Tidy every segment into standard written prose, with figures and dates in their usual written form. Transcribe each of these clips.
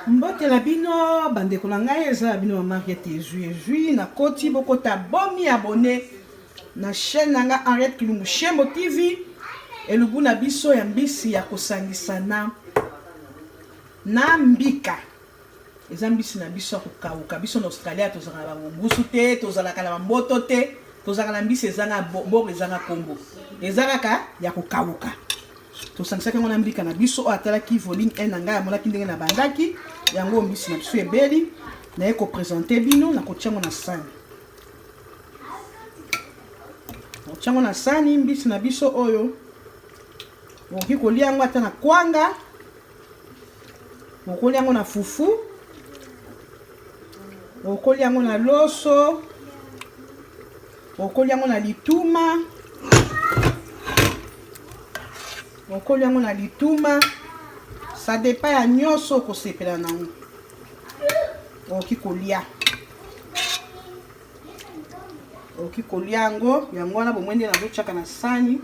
Mbote na bino bandeko na ngai, eza ya bino mama Henriette Ezui Ezui. Nakoti bokota bomi abonne na chaîne na nga Henriette Kilumbu Shembo TV, elubu na biso ya mbisi ya kosangisa na na mbika. Eza mbisi na biso ya kokauka. Biso na Australia tozalaka na bangungusu te, tozalaka na bamboto te, tozalaka na mbisi ezanga mbongo, ezanga kombo, eza kaka ya kokauka. Tosangisaki yango na mbika na biso. Oyo atalaki volume 1 na ngai amonaki ndenge nabandaki yango. Mbisi na biso ebeli, naye kopresente bino na kotia yango na sani, kotia yango na sani. Mbisi na biso oyo okoki kolia yango ata na kwanga, okolia yango na fufu, okolia yango na loso, okolia yango na lituma, okolia yango na lituma. Ça dépend ya nyonso okosepela nango, okoki kolia, okoki kolia yango. Yango wana bomoi nde nazotiaka na sani.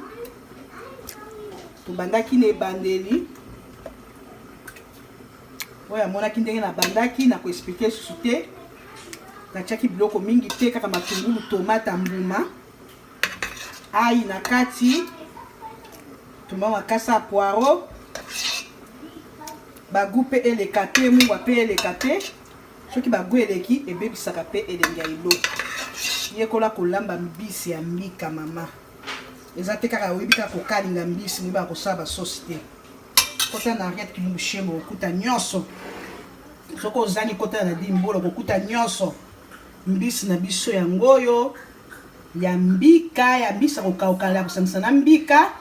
Tobandaki na ebandeli, oyo amonaki ndenge nabandaki na koexplike susu te. Natiaki biloko mingi te, kaka matungulu, tomate, mbuma, ai na kati, tuma makasa ya poireau, bagu mpe eleka te, mungwa mpe eleka te. Soki bagu eleki, ebebisaka mpe elengi ya eloko. Yekola kolamba mbisi ya mbika, mama. Eza te kaka oyebi kaka kokalinga mbisi, moyebaka kosala basosi te. Kota na Henriette Kilumbu Shembo, okuta nyonso. Soki ozangi, kota na Dimbolo, okokuta nyonso. Mbisi na biso yango oyo ya mbika, ya mbisi ya kokauka, ya kosangisa na mbika,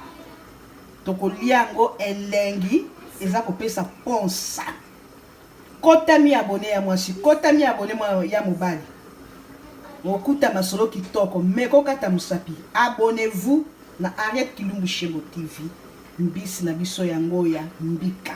tokolia yango elengi, eza kopesa ponsa. Kota mi abone ya mwasi, kota mi abone ya mobali, okuta masolo kitoko. Meko kata mosapi, abonnez-vous na Henriette Kilumbu Shembo TV. Mbisi na biso yango ya mbika.